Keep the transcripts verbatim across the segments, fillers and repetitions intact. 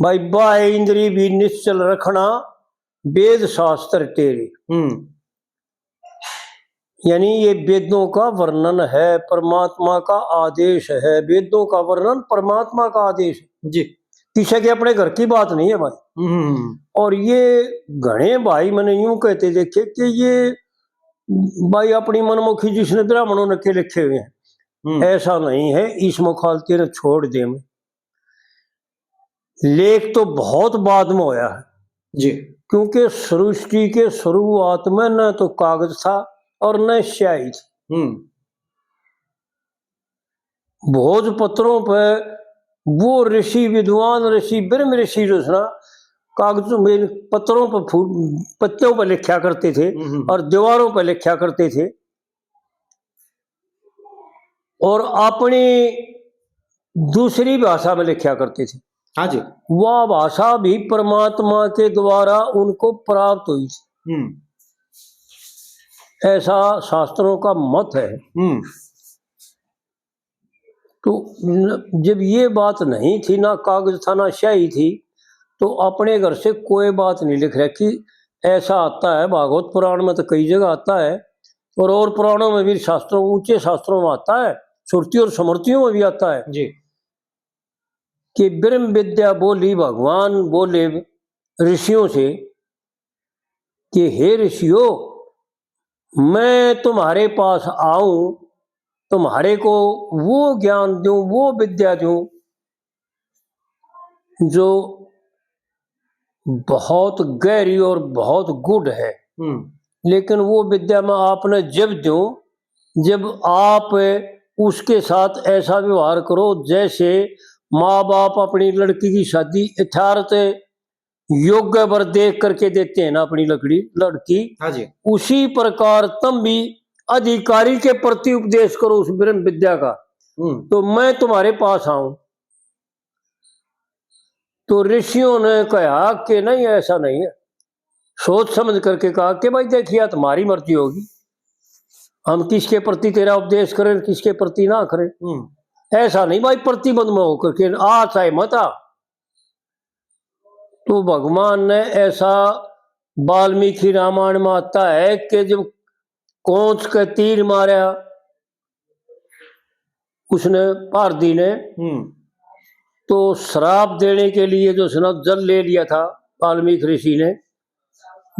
भाई, बाह्य इंद्री भी निश्चल रखना, वेद शास्त्र तेरे। हम्म। यानी ये वेदों का वर्णन है, परमात्मा का आदेश है। वेदों का वर्णन परमात्मा का आदेश है। जी। किसी के अपने घर की बात नहीं है भाई। हम्म। और ये घणे भाई मैंने यूं कहते देखे कि ये भाई अपनी मनमुखी जिसने ब्राह्मणों ने के लिखे हुए हैं। हम्म। ऐसा नहीं है, इस मुखालते ने छोड़ दे। मैं लेख तो बहुत बाद में होया है। जी। क्योंकि सृष्टि के शुरुआत में न तो कागज था और न स्याही थी। हम्म। भोजपत्रों पे वो ऋषि, विद्वान ऋषि, ब्रह्म ऋषि जो है ना, कागजों में, पत्रों पर फू-, पत्तों पर लिखा करते थे हम्म, हम्म। और दीवारों पर लिखा करते थे। और अपनी दूसरी भाषा में लिखा करते थे। हाँ जी। वह भाषा भी परमात्मा के द्वारा उनको प्राप्त हुई थी। हम्म। ऐसा शास्त्रों का मत है। हम्म। तो न-, जब ये बात नहीं थी, ना कागज था, ना स्याही थी, तो अपने घर से कोई बात नहीं लिख रखी। ऐसा आता है भागवत पुराण में, तो कई जगह आता है, और, और पुराणों में भी, शास्त्रों, ऊंचे शास्त्रों में आता है, श्रुति और स्मृतियों में भी आता है जी। कि ब्रह्म विद्या बोली, भगवान बोले ऋषियों से कि हे ऋषियों, मैं तुम्हारे पास आऊं, तुम्हारे को वो ज्ञान दूं, वो विद्या दूं जो बहुत गहरी और बहुत गूढ़ है। हम्म। लेकिन वो विद्या मैं आपने जब दूं, जब आप उसके साथ ऐसा व्यवहार करो जैसे माँ बाप अपनी लड़की की शादी यथार्थ योग्य वर देख करके देते हैं ना अपनी लकड़ी, लड़की, हाँ जी। उसी प्रकार तुम भी अधिकारी के प्रति उपदेश करो उस ब्रह्म विद्या का। हम्म। तो मैं तुम्हारे पास आऊं। तो ऋषियों ने कहा कि नहीं, ऐसा नहीं है। सोच समझ करके कहा कि भाई देखिए, तुम्हारी मर्जी होगी, हम किसके प्रति तेरा उपदेश करें, किसके प्रति ना करें। हम्म। ऐसा नहीं भाई, प्रतिबंध में होकर के आ चाहे मत आ। तो भगवान ने ऐसा, वाल्मीकि रामायण में आता है कि जब कोंच के तीर मारा, उसने, भारती ने, हम्म। तो श्राप देने के लिए जो है ना जल ले लिया था वाल्मीकि ऋषि ने,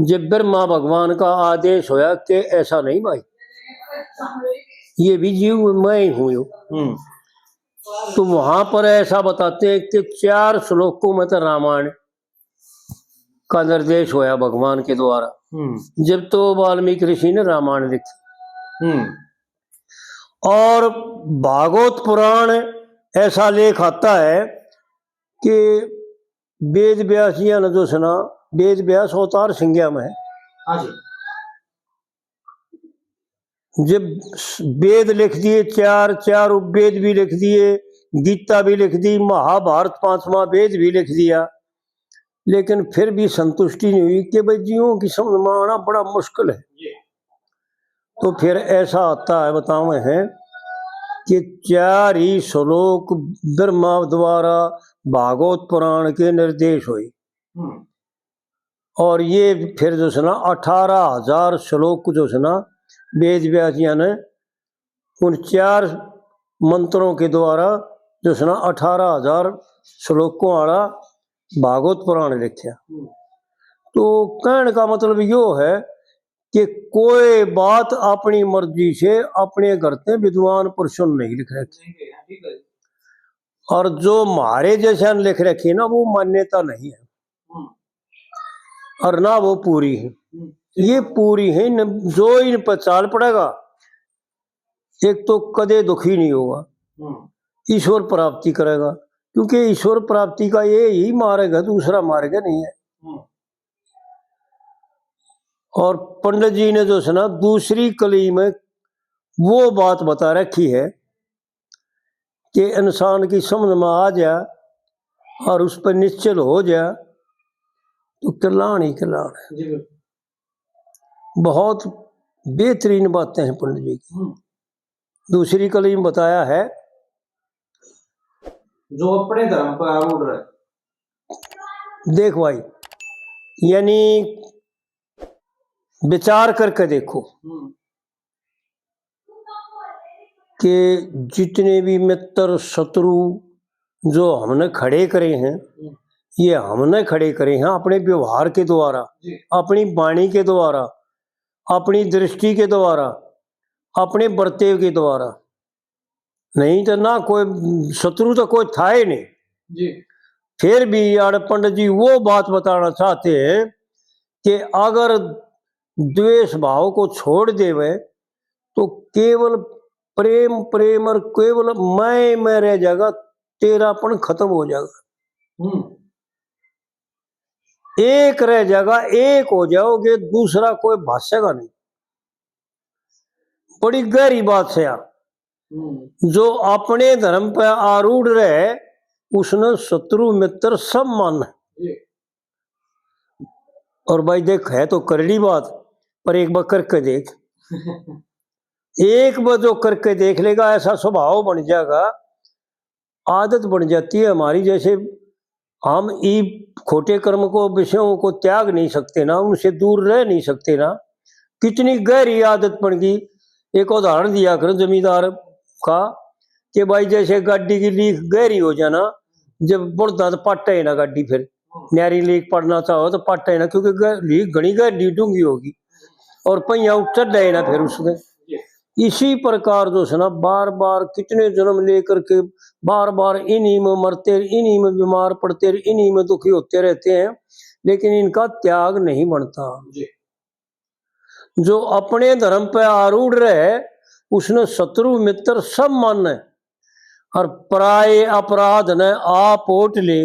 जब ब्रह्मा भगवान का आदेश होया कि ऐसा नहीं भाई, ये भी जीव मैं ही हूं यो। हम्म। तो वहां पर ऐसा बताते हैं कि चार श्लोकों में तो रामायण का निर्देश होया भगवान के द्वारा। हम्म। जब तो वाल्मीकि ऋषि ने रामायण लिखी। हम्म। और भागवत पुराण ऐसा लेख आता है कि वेद व्यास जी ने जो सुना, वेद व्यास अवतार सिंगिया में है। हाँ जी। जब वेद लिख दिए, चार, चार उपवेद भी लिख दिए, गीता भी लिख दी, महाभारत पांचवा वेद भी लिख दिया, लेकिन फिर भी संतुष्टि नहीं हुई कि भाई जीवों की समझ में आना बड़ा मुश्किल है। तो फिर ऐसा आता है, बतावे हैं कि चार ही श्लोक ब्रह्मा द्वारा भागवत पुराण के निर्देश हुए। हम्म। और ये फिर जो है ना अठारह हजार श्लोक जो है ना वेद व्यास जी ने उन चार मंत्रों के द्वारा जो है ना अठारह हजार श्लोकों वाला भागवत पुराण लिखा। हम्म। तो कहने का मतलब यो है कि कोई बात अपनी मर्जी से अपने घर ते विद्वान पुरुषों ने नहीं लिख रखी। नहीं, नहीं, ठीक है। और जो म्हारे जैसा लिख रखी है ना, वो मान्यता नहीं है। हम्म। और ना वो पूरी है। हम्म। ये पूरी है, न-, जो इन पर चाल पड़ेगा, एक तो कदे दुखी नहीं होगा, हम्म। ईश्वर प्राप्ति करेगा, क्योंकि ईश्वर प्राप्ति का ये ही मार्ग है, दूसरा मार्ग नहीं है। हम्म। और पंडित जी ने जो है ना दूसरी कली में वो बात बता रखी है कि इंसान की समझ में आ जा और उस पर निश्चल हो जा तो कल्याण ही कल्याण है। जी बिल्कुल। बहुत बेहतरीन बातें हैं पंडित जी की। हम्म। दूसरी कली में बताया है, जो अपने धर्म पर आरूढ़ रहे। देख भाई, यानी विचार करके देखो कि जितने भी मित्र शत्रु जो हमने खड़े करे हैं, ये हमने खड़े करे हैं अपने व्यवहार के द्वारा, अपनी वाणी के द्वारा, अपनी दृष्टि के द्वारा, अपने बर्तेव के द्वारा। नहीं तो ना कोई शत्रु तो कोई था ही नहीं। जी। फिर भी आड़ पंडित जी वो बात बताना चाहते हैं कि अगर द्वेष भाव को छोड़ देवे तो केवल प्रेम, प्रेम और केवल मैं, मैं रह जाएगा, तेरापन खत्म हो जाएगा। हम्म। एक रह जाएगा, एक हो जाओगे, दूसरा कोई भाषेगा नहीं। बड़ी गहरी बात है यार। हम्म। जो अपने धर्म पे आरूढ़ रहे, उसने शत्रु मित्र सब मान। जी। और भाई देख, है तो करड़ी बात, पर एक बार करके देख। एक बार जो करके देख लेगा, ऐसा स्वभाव बन जाएगा, आदत बन जाती है हमारी। जैसे हम ई खोटे कर्म को, विषयों को त्याग नहीं सकते ना, उनसे दूर रह नहीं सकते ना, कितनी गहरी आदत बन गई। एक उदाहरण दिया करो जमींदार का कि भाई जैसे गाड़ी की लीक गहरी हो जाना, जब बुढ़दा तो पाटे ही ना गाड़ी, फिर न्यारी लीक पड़ना चाहो तो पाटे ही ना, क्योंकि गह-, लीक घनी गहरी डूंगी होगी और पहिया चढ़े ही ना फिर उसमें। इसी प्रकार जो है ना, बार बार कितने जन्म लेकर के बार बार इन्हीं में मरते, इन्हीं में बीमार पड़ते, इन्हीं में दुखी होते रहते हैं, लेकिन इनका त्याग नहीं बनता। जी। जो अपने धर्म पे आरूढ़ रहे, उसने शत्रु मित्र सब माने, और पराए अपराध ने आप ओट ले,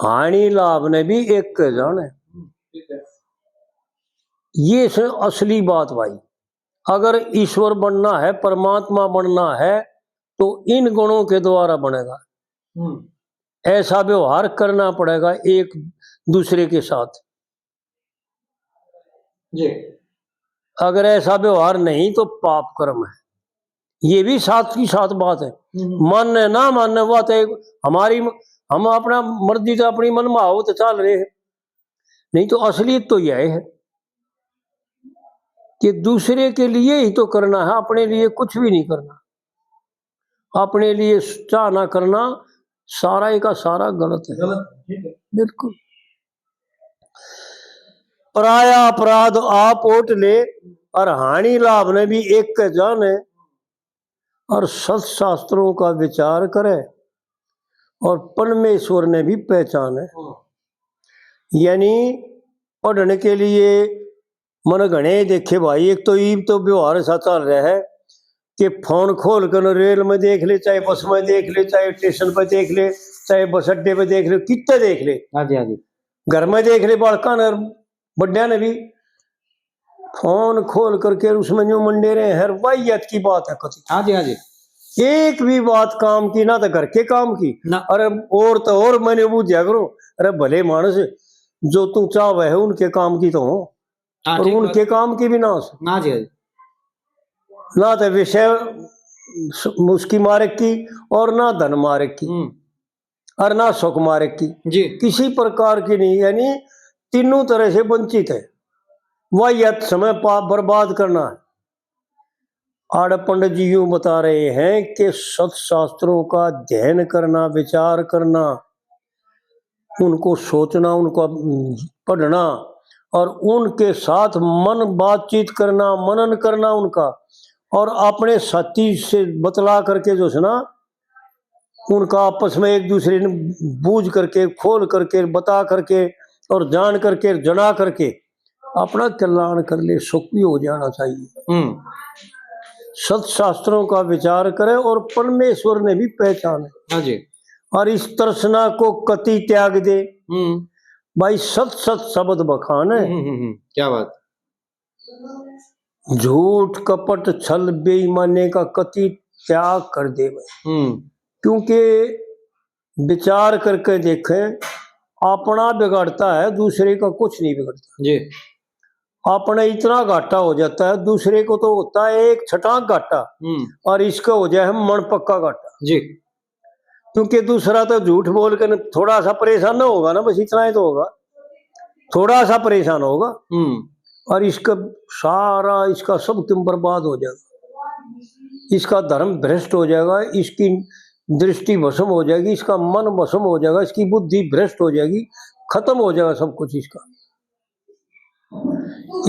हानि लाभ ने भी एक के जाने। ठीक है। ये से असली बात भाई। अगर ईश्वर बनना है, परमात्मा बनना है, तो इन गुणों के द्वारा बनेगा। हम्म। ऐसा व्यवहार करना पड़ेगा एक दूसरे के साथ। जी। अगर ऐसा व्यवहार नहीं तो पाप कर्म है। ये भी साथ की साथ बात है। हम्म। मानने ना मानने, वो तो एक हमारी, हम अपना मर्जी तो अपनी मन में आओ तो चल रहे हैं, नहीं तो असलियत तो यह है कि दूसरे के लिए ही तो करना है, अपने लिए कुछ भी नहीं करना। अपने लिए चाह ना करना, सारा ही का सारा गलत है। गलत, ठीक है। बिल्कुल। पराया अपराध आप ओट ले, और हानि लाभ ने भी एक के जाने, और सत शास्त्रों का विचार करे, और परमेश्वर ने भी पहचाने। हम्म। यानी पढ़ने के लिए मन घणे देखे भाई, एक तो ईब तो व्यवहार ऐसा चल रहा है कि फोन खोल कर रेल में देख ले, चाहे बस में देख ले, चाहे स्टेशन पर देख ले, चाहे बस अड्डे पे देख ले, कितने देख ले। हाँ जी, हाँ जी। घर में देख ले, बालका ने, बड्डिया ने भी फोन खोल करके उसमें न्यू मंडे रहे हैं, वाहियात की बात है कति। हाँ जी, हाँ जी। एक भी बात काम की ना, तो घर के काम की। ना। अरे और तो और मैंने बुझा करो, अरे भले मानस जो तू चाहवे है उनके काम की तो हो, हाँ, और ठीक बात। उनके काम की भी ना हो। ना जी, हाँ जी। ना तो विषय स-, उसकी मारक की और ना धन मारक की। हम्म। और ना सुख मारक की। जी। किसी प्रकार की नहीं, यानी तीनों तरह से वंचित है, वाहियात समय पा-, बर्बाद करना है। आड़ पंडित जी यूं बता रहे हैं कि सत शास्त्रों का अध्ययन करना, विचार करना, उनको सोचना, उनको पढ़ना और उनके साथ मन बातचीत करना, मनन करना उनका, और अपने साथी से बतला करके जो है ना, उनका आपस में एक दूसरे ने बूझ करके, खोल करके, बता करके और जान करके, जना करके अपना कल्याण कर ले, सुख भी हो जाना चाहिए। हम्म। सत शास्त्रों का विचार करे और परमेश्वर ने भी पहचाने। हाँ जी। और इस तृष्णा को कति त्याग दे। हम्म। भाई, सत सत शब्द बखान है। हम्म, हम्म, हम्म, क्या बात। झूठ, कपट, छल, बेईमानी का कति त्याग कर देवे। हम्म। क्योंकि विचार करके देखें, अपना बिगाड़ता है, दूसरे का कुछ नहीं बिगड़ता। जी। अपना इतना घाटा हो जाता है, दूसरे को तो होता है एक छटाक घाटा, हम्म। और इसका हो जाए है मन पक्का घाटा। जी। क्योंकि दूसरा तो झूठ बोल कर थोड़ा सा परेशान ना होगा ना, बस इतना ही तो होगा, थोड़ा सा परेशान होगा। हम्म। और इसका सारा, इसका सब क्यों बर्बाद हो जाएगा, इसका धर्म भ्रष्ट हो जाएगा, इसकी दृष्टि भस्म हो जाएगी, इसका मन भस्म हो जाएगा, इसकी बुद्धि भ्रष्ट हो जाएगी, खत्म हो जाएगा सब कुछ इसका।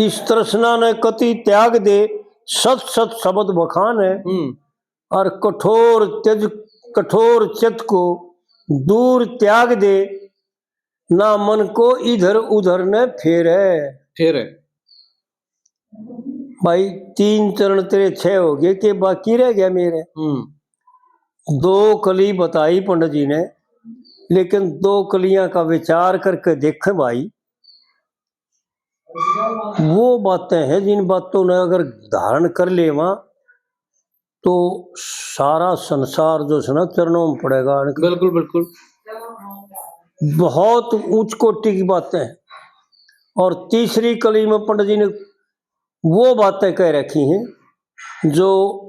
इस तृष्णा ने कति त्याग दे, सत सत शब्द बखान है। हम्म। और कठोर त्यज, कठोर चित्त को दूर त्याग दे, ना मन को इधर उधर न फेरे। फेरे। भाई, तीन चरण तेरे छह हो गए, के बाकी रह गया मेरे? हम्म। दो कली बताई पंडित जी ने, लेकिन दो कलियां का विचार करके देखे भाई, वो बातें हैं जिन बातों ने अगर धारण कर लेवा तो सारा संसार जो है ना चरणों में पड़ेगा। बिल्कुल, बिल्कुल। बहुत ऊंच कोटि की बातें हैं। और तीसरी कली में पंडित जी ने वो बातें कह रखी हैं जो,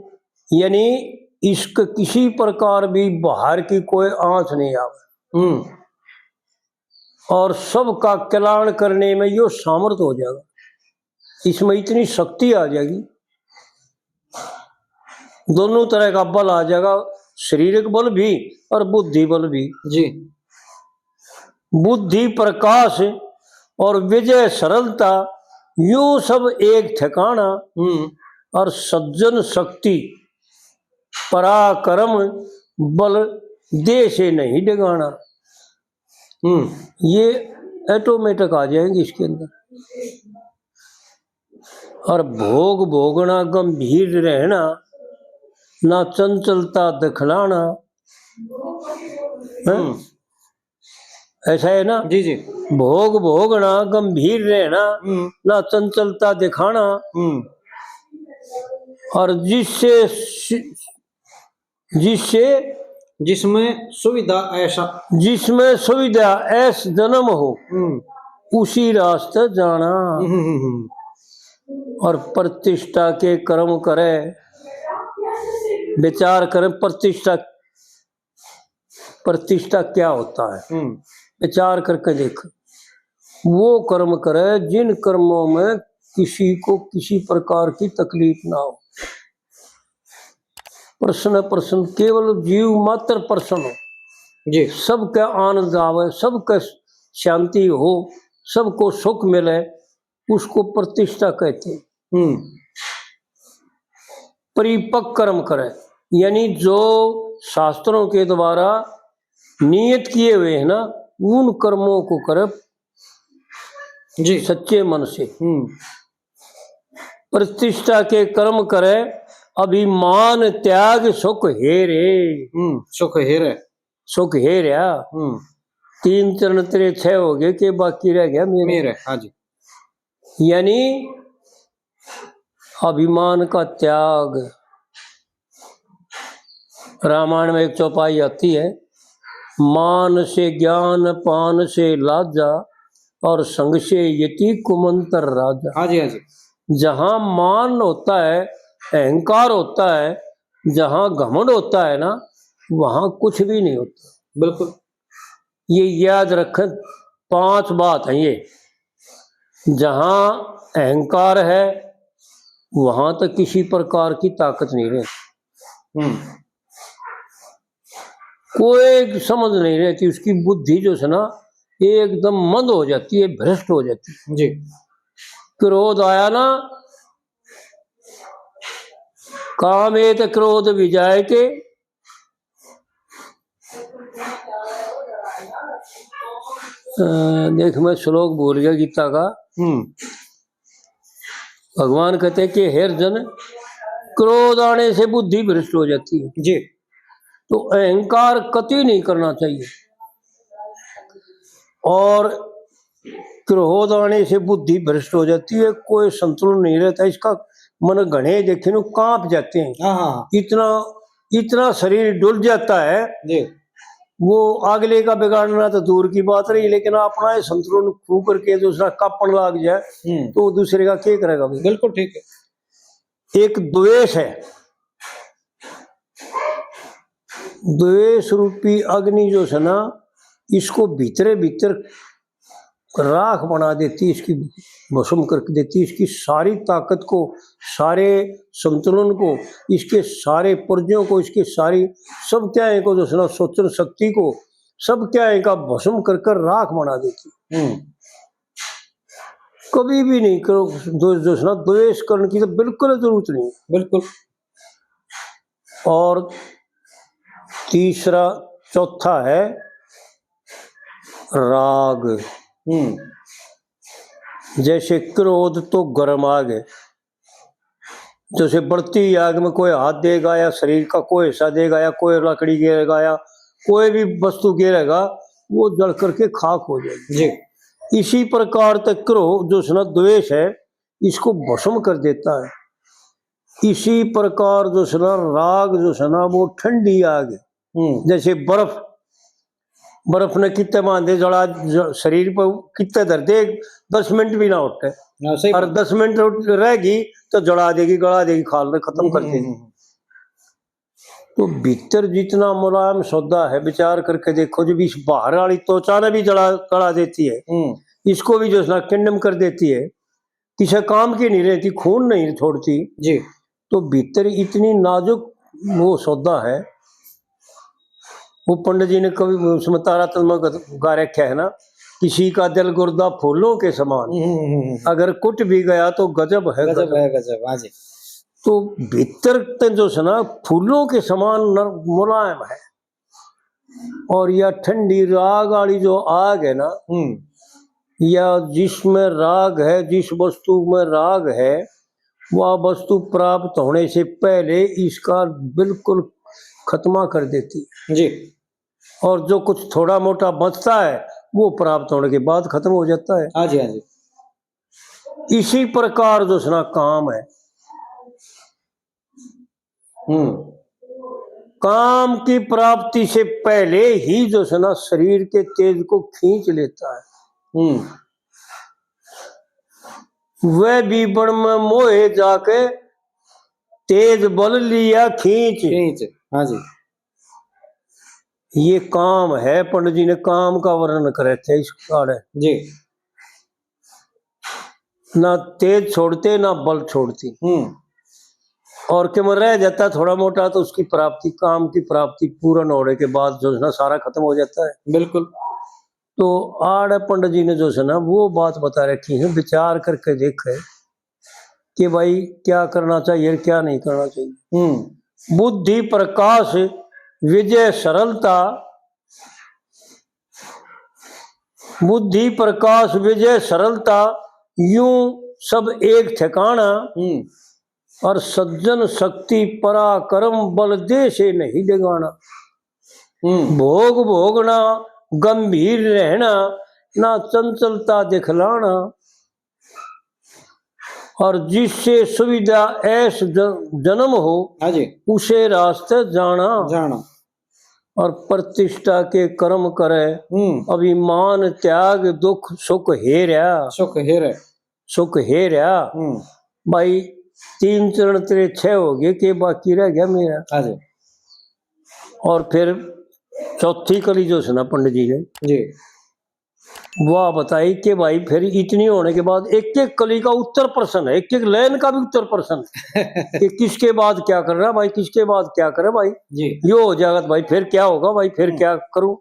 यानी, इसके किसी प्रकार भी बाहर की कोई आंच नहीं आवे। हम्म। और सबका कल्याण करने में यो सामर्थ हो जाएगा, इसमें इतनी शक्ति आ जाएगी, दोनों तरह का बल आ जाएगा, शारीरिक बल भी और बुद्धि बल भी। जी। बुद्धि प्रकाश और विजय सरलता, यूं सब एक ठिकाना। हम्म। और सज्जन शक्ति पराक्रम बल देह से नहीं डिगाना। हम्म। ये ऑटोमेटिक आ जाएंगे इसके अंदर। और भोग भोगना गंभीर रहना, ना चंचलता दिखलाना। हैं? हम्म। ऐसा है ना? जी, जी। भोग भोगना गंभीर रहना, हम्म। ना चंचलता दिखाना। हम्म। और जिससे सि-, जिससे जिसमें सुविधा ऐसा। जिसमें सुविधा ऐस जन्म हो, हम्म। उसी रास्ते जाना। हम्म, हम्म, हम्म। और प्रतिष्ठा के कर्म करे, विचार करें, प्रतिष्ठा, प्रतिष्ठा क्या होता है, हम्म। विचार करके देख। वो कर्म करे जिन कर्मों में किसी को किसी प्रकार की तकलीफ ना हो। प्रसन्न, प्रसन्न, केवल जीव मात्र प्रसन्न हो। जी। सबके आनंद आवे, सबके शांति हो, सबको सुख मिले, उसको प्रतिष्ठा कहते हैं। हम्म। परिपक्व कर्म करे, यानी जो शास्त्रों के द्वारा नियत किए हुए हैं ना, उन कर्मों को करे जी। सच्चे मन से। हम्म। प्रतिष्ठा के कर्म करे, अभिमान त्याग सुख हेरे। हम्म, सुख हेरे। सुख हेरया। हम्म। तीन चरण तेरे छह हो गए, के बाकी रह गया मेरे? मेरे, हाँ जी। यानी अभिमान का त्याग। रामायण में एक चौपाई आती है, मान से ज्ञान, पान से लाजा, और संग से यति कुमंत्र राजा। हाँ जी, हाँ जी। जहाँ मान होता है, अहंकार होता है, जहाँ घमंड होता है ना, वहाँ कुछ भी नहीं होता। बिल्कुल। ये याद रखें, पांच बात हैं ये। जहाँ अहंकार है, वहाँ तो किसी प्रकार की ताकत नहीं रहती। हम्म। कोई समझ नहीं रहती, उसकी बुद्धि जो है ना, एकदम मंद हो जाती है, भ्रष्ट हो जाती है। जी। क्रोध आया ना, काम एक क्रोध विजाय के, अ, देख, मैं श्लोक भूल गया गीता का। हम्म। भगवान कहते हैं कि हे अर्जुन, क्रोध आने से बुद्धि भ्रष्ट हो जाती है। जी। तो अहंकार कतई नहीं करना चाहिए। और क्रोध आने से बुद्धि भ्रष्ट हो जाती है, कोई संतुलन नहीं रहता। इसका मन घणे देखे नु कांप जाते हैं। हाँ, हाँ, हाँ। इतना, इतना शरीर डुल जाता है। जी। वो अगले का बिगाड़ना तो दूर की बात रही, लेकिन अपना ही संतुलन खो करके दूसरा कांपण लाग जाए, हम्म। तो दूसरे का क्या करेगा भाई? बिल्कुल ठीक है। एक द्वेष है, द्वेष रूपी अग्नि जो है ना, इसको भीतरे भीतर राख बना देती, इसकी भस्म कर देती, इसकी सारी ताकत को, सारे संतुलन को, इसके सारे पुर्जों को, इसके सारी सब त्याएं को जो है ना, सोचन शक्ति को, सब त्याएं का भस्म कर कर राख बना देती। हम्म। कभी भी नहीं करो, जो, जो है ना, द्वेष करने की तो बिल्कुल जरूरत नहीं। बिल्कुल। और तीसरा, चौथा है राग। हम्म। जैसे क्रोध तो गर्म आग है, जैसे बढ़ती आग में कोई हाथ देगा या शरीर का कोई हिस्सा देगा या कोई लकड़ी गिरेगा या कोई भी वस्तु गिरेगा, वो जल करके खाक हो जाएगी। जी। इसी प्रकार तक क्रोध जो है ना, द्वेष है, इसको भस्म कर देता है। इसी प्रकार जो है ना, राग जो है ना, वो ठंडी आग है। हम्म। जैसे बर्फ, बर्फ ने कितने बांधे जला, ज-, शरीर पर कितने धर दे, दस मिनट भी ना उठे। हाँ, सही और बात। दस मिनट उठ-, रहेगी तो जला देगी, गला देगी, खाल में खत्म कर हम्म, देगी। हम्म, हम्म। तो भीतर जितना मुलायम सौदा है, विचार करके देखो, जब इस बाहर वाली त्वचा ने भी जला, गला देती है, हम्म। इसको भी जो है ना, किंडम कर देती है, किसी काम की नहीं रहती, खून नहीं छोड़ती। जी। तो भीतर इतनी नाजुक वो सौदा है। वो पंडित जी ने कभी उसमें तारातल में ग-, गा रखा है ना, किसी का दिल गुर्दा फूलों के समान, हम्म, हम्म, हम्म। अगर कुट भी गया तो गजब है, गजब गजब। है, गजब। हाँ जी। तो भीतर तक जो है ना, फूलों के समान नर-, मुलायम है। और या ठंडी राग वाली जो आग है ना, हम्म। या जिसमें राग है, जिस वस्तु में राग है, वह वस्तु प्राप्त होने से पहले इसका बिल्कुल खत्मा कर देती है। जी। और जो कुछ थोड़ा मोटा बचता है, वो प्राप्त होने के बाद खत्म हो जाता है। हाँ जी, हाँ जी। इसी प्रकार जो है ना, काम है। हम्म। काम की प्राप्ति से पहले ही जो है ना, शरीर के तेज को खींच लेता है। हम्म। वह भी बन में मोहे जाके, तेज बल लिया खींच। खींच, हाँ जी। ये काम है, पंडित जी ने काम का वर्णन करे थे इस आड़े। जी। ना तेज छोड़ते, ना बल छोड़ती। हम्म। और के में रह जाता थोड़ा मोटा, तो उसकी प्राप्ति, काम की प्राप्ति पूर्ण होने के बाद जो है ना, सारा खत्म हो जाता है। बिल्कुल। तो आड़े पंडित जी ने जो है ना, वो बात बता रखी है, विचार करके देखे कि भाई, क्या करना चाहिए और क्या नहीं करना चाहिए। हम्म। बुद्धि प्रकाश विजय सरलता, बुद्धि प्रकाश विजय सरलता, यूं सब एक ठिकाना। हम्म। और सज्जन शक्ति पराक्रम बल दे से नहीं डिगाना। हम्म। भोग भोगना गंभीर रहना, ना चंचलता दिखलाना। और जिससे सुविधा ऐश ज-, जन्म हो, हाँ जी। उसे रास्ते जाना। जाना। और प्रतिष्ठा के कर्म करे, हम्म। अभिमान त्याग दुख सुख हेरया। सुख हेरे। सुख हेरया। हम्म। भाई, तीन चरण तेरे छह हो गए, के बाकी रह गया मेरा? हाँ जी। और फिर चौथी कली जो है ना पंडित जी ने, जी। वो बताई कि भाई, फिर इतनी होने के बाद एक एक कली का उत्तर प्रश्न है, एक एक लाइन का भी उत्तर प्रश्न है कि किसके बाद क्या कर रहा भाई, किसके बाद क्या करे भाई। जी। यो हो जाएगा तो भाई, फिर क्या होगा भाई, फिर हम्म। क्या करूं?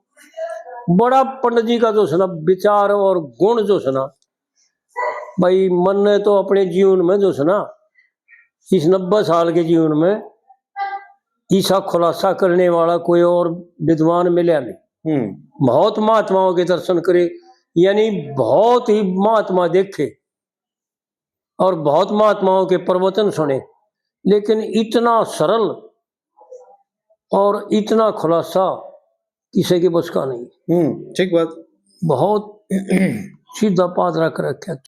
बड़ा पंडित जी का जो है ना, विचार और गुण जो है ना, भाई, मन्ने तो अपने जीवन में जो है ना, इस नब्बे साल के जीवन में इसा खुलासा करने वाला कोई और विद्वान मिला नहीं। हम्म। बहुत महात्माओं के दर्शन करे, यानी बहुत ही महात्मा देखे और बहुत महात्माओं के प्रवचन सुने, लेकिन इतना सरल और इतना खुलासा किसी के बस का नहीं। हम्म, ठीक बात। बहुत सीधा पाद रख रखा।